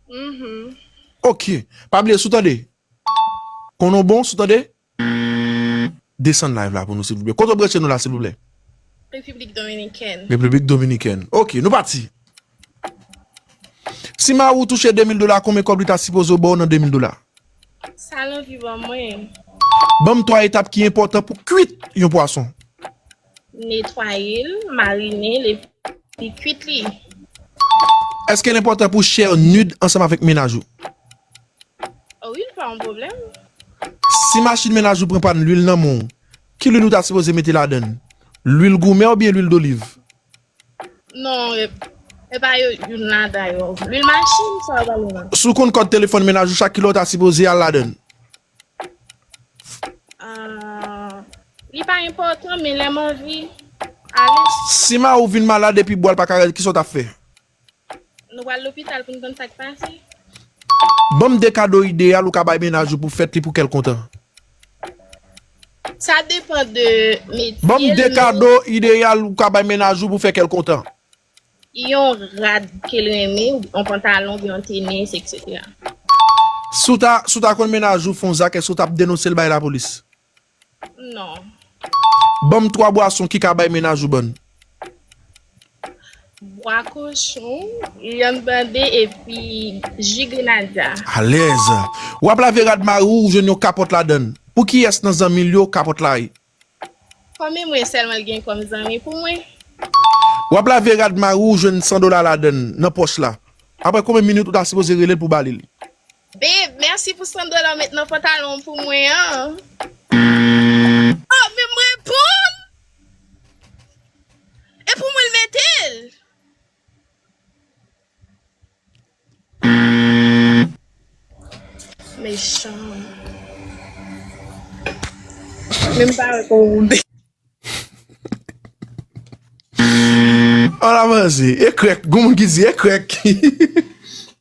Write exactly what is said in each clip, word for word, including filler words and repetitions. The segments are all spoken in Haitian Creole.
Mhm. Ok. Pa bliye, si w tande. Konnen w bon, si w tande. Desann live la pou nou, silvouplè. Kote w branche nou la, silvouplè? Repiblik Dominikèn. Repiblik Dominikèn. Ok, nou pati. Si mari w touche de mil dola, konbyen kòb li ta sipoze ba w nan de mil dola? Sa l anvi ban mwen. Ban m twa etap ki enpòtan pou kwit yon pwason. Netwaye l, marine l, epi kwit li. Èske l enpòtan pou w share nude ansanm avèk mennaj ou? O wi, l pa yon pwoblèm. Si machin mennaj ou pran pàn lwil nan men w, ki lwil ou ta sipoze mete ladan l? Lwil goumen oubyen lwil doliv? Non, e, e pa yo, youn ladan yo. Lwil machin, sa w pale la. Si w konn kòd telefòn mennaj ou, chak kilè w ta sipoze al ladan l? Ah, li pa enpòtan, men lè m anvi ale. Si mari w vin malad epi bwa l pa ka rèd, kisa w t ap fè? Nou pral lopital pou n konn sa k pase. Ban m de kado ideyal ou ka bay mennaj ou pou fèt li pou kè l kontan. Sa depann de metye l. Ban m de kado ideyal ou ka bay mennaj ou pou fè kè l kontan. Yon rad ke l renmen, yon pantalon, yon tenis, et cetera. Si w ta, si w ta konn mennaj ou fè yon zak, èske w t ap denonse l bay lapolis? Non. Ban m twa bwason ki ka bay mennaj ou bòn. Bwa kochon, vyann bande epi ji grenadya. Alèz. W ap lave rad mari w, ou jwenn yon kapòt ladan l. Pou kiyès nan zanmi l yo kapòt la ye? Kòm e mwen sèlman l gen kòm zanmi pou mwen. W ap lave rad mari w, ou jwenn san dola ladan l, nan pòch la. Apre konbyen minit ou ta sipoze rele l pou ba li l? Babe, mèsi pou san dola w met nan pantalon w pou mwen an. Oh, men m reponn! E pou mwen l mete l. Mechan. Men m pa wè kòman w. Ann avanse. E krèk. Gon moun ki di e krèk.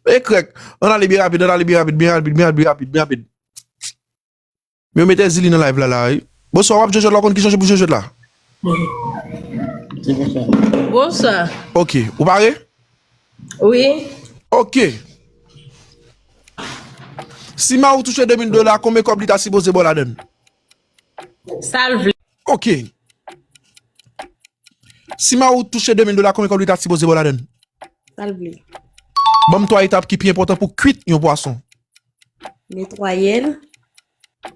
E krèk. Ann ale byen rapid, ann ale byen rapid, byen rapid, byen rapid, byen rapid, byen rapid. Men yo met Èzili nan live la, la, wi. Bonswa, w ap jwe jwèt la, w konn ki jan pou jwe jwèt la? Bonswa. Ok, ou pare? Wi. Ok. Si mari w touche de mil dola, konbyen kòb li ta sipoze ba w ladan l? Sa l vle. Ok. Si mari w touche de mil dola, konbyen kòb li ta sipoze ba w ladan l? Sa l vle. Ban m twa etap ki pi enpòtan pou kwit yon pwason. Netwaye l,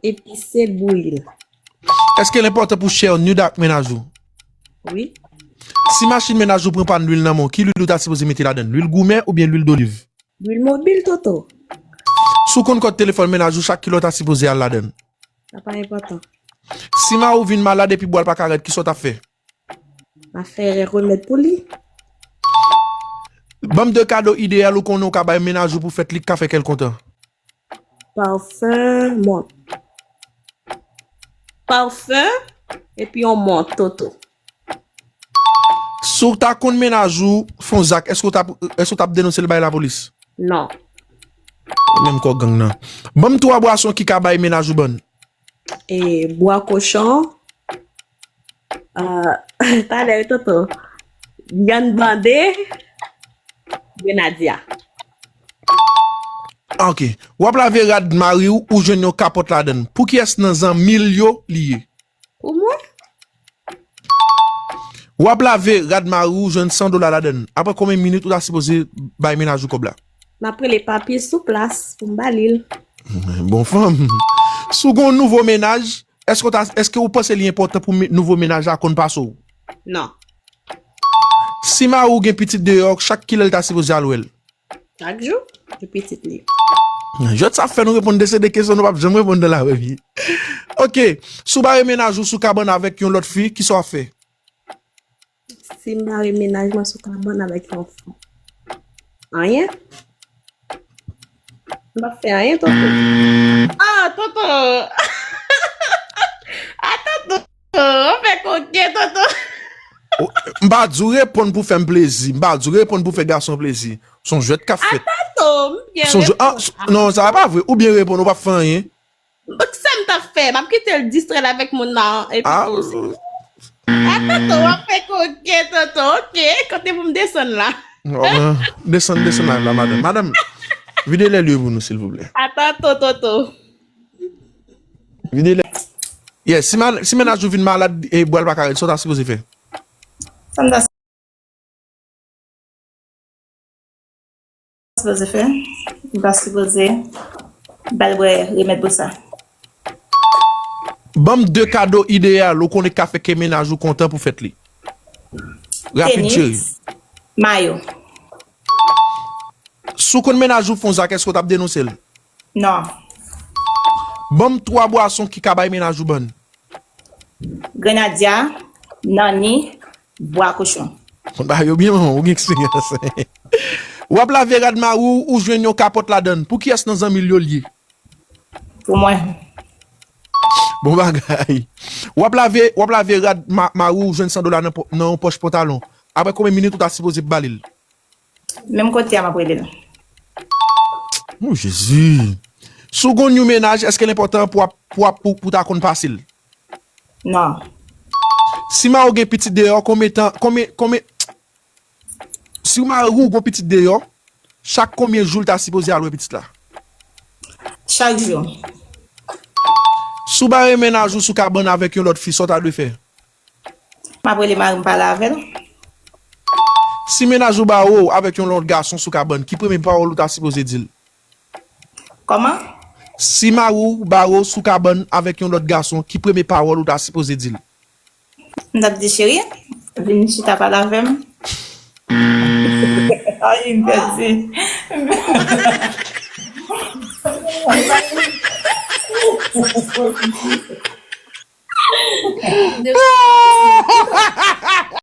epise l, bouyi l. Èske l enpòtan pou w share nude ak mennaj ou? Wi. Si machin mennaj ou pran pàn lwil nan men w, ki lwil ou ta sipoze mete ladan l? Lwil goumen oubyen lwil doliv? Lwil mobil, Toto. Si w konn kòd telefòn mennaj ou, chak kilè w ta sipoze al ladan l? Sa pa enpòtan. Si mari w vin malad epi bwa l pa ka rèd, kisa w t ap fè? M ap fè remèd pou li. Ban m de kado ideyal ou konnen w ka bay mennaj ou pou fèt li k ka fè kè l kontan. Pafen, mont. Pafen, epi yon mont, Toto. Si w ta konn mennaj ou fè yon zak, èske w t ap, èske w t ap denonse l bay lapolis? Non. Menm kò gang nan. Ban m twa bwason ki ka bay mennaj ou bòn. E, bwa kochon. Ah, talè, Toto. Vyann bande. Grenadya. Ah, ok. W ap lave rad mari w, ou jwenn yon kapòt ladan l. Pou kiyès nan zanmi l yo li ye? Pou mwen. W ap lave rad mari w, jwenn san dola ladan l. Apre konbyen minit ou ta sipoze bay mennaj ou kòb la? M ap rele papye sou plas pou m ba li l. Bon fanm. Si w gen yon nouvo mennaj, èske w ta, èske w panse li enpòtan pou me-, nouvo mennaj la konn pase w? Non. Si mari w gen pitit deyò, chak kilè l ta sipoze al wè l? Chak jou, pou pitit li. Jwèt sa ap fè nou reponn de seri de kesyon nou p ap janm reponn nan lavi. Ok, si w bare mennaj ou sou kabann avèk yon lòt fi, kisa w ap fè? Si m bare mennaj mwen sou kabann avèk yon fi. Anyen. M p ap fè anyen, Toto. Ah, Toto! Ah, Toto! Ou fè koken, Toto! O, m pa di w reponn pou fè m plezi. M pa di w reponn pou fè gason plezi. Se yon jwèt k ap fèt. Atato, m byen reponn. Ah, s-, non, sa pa vre. Ou byen reponn, ou p ap fè anyen. Donk, sa m t ap fè? M ap kite l distrè l avèk moun nan, epi tou. Atato, w ap fè koken, Toto. Ok, kote pou m desann la? Desann, desann la, la, madanm. Madanm, Vide lè li pou nou, silvouplè. Atan, to, to, to. Vide lè. Yeah, si, ma, si mennaj ou vin malad, e bwè l pa ka rèd, sa w ta sipoze fè? Sa m ta sipoze fè? M ta sipoze ba l bwè remèd pou sa. Ban m de kado ideyal ou konnen k ka fè kè mennaj ou kontan pou fèt li. Rapid, cheri. Tenis, mayo. Si w konn mennaj ou fè yon zak, èske w t ap denonse l? Non. Ban m twa bwason ki ka bay mennaj ou bann. Grenadya, nanni, bwa kochon. Ba yo byen, manman, ou gen eksperyans. W ap lave rad mari w, ou jwenn yon kapòt ladan l. Pou kiyès nan zanmi l yo l ye? Pou mwen. Bon bagay. W ap lave, w ap lave rad ma-, mari w, ou jwenn san dola nan pò-, nan yon pòch pantalon. Apre konbyen minit ou ta sipoze ba li l? Menm kote a m ap rele l. O Jezi. Si w gon yon mennaj, èske l enpòtan pou w ap, pou w ap, pou, pou w ta konn pase l? Non. Si mari w gen pitit deyò, konbyen tan, konbyen, konbyen, si mari w gon pitit deyò, chak konbyen jou l ta sipoze al wè pitit la? Chak jou. Si w bare mennaj ou sou kabann avèk yon lòt fi, sa w ta dwe fè? M ap rele mari m pale avè l. Si mennaj ou bare w avèk yon lòt gason sou kabann, ki premye pawòl ou ta sipoze di l? Kòman? Si mari w bare w sou kabann avèk yon lòt gason, ki premye pawòl ou ta sipoze di l? M t ap di, cheri, vin chita pale avè m. Ay, m pèdi.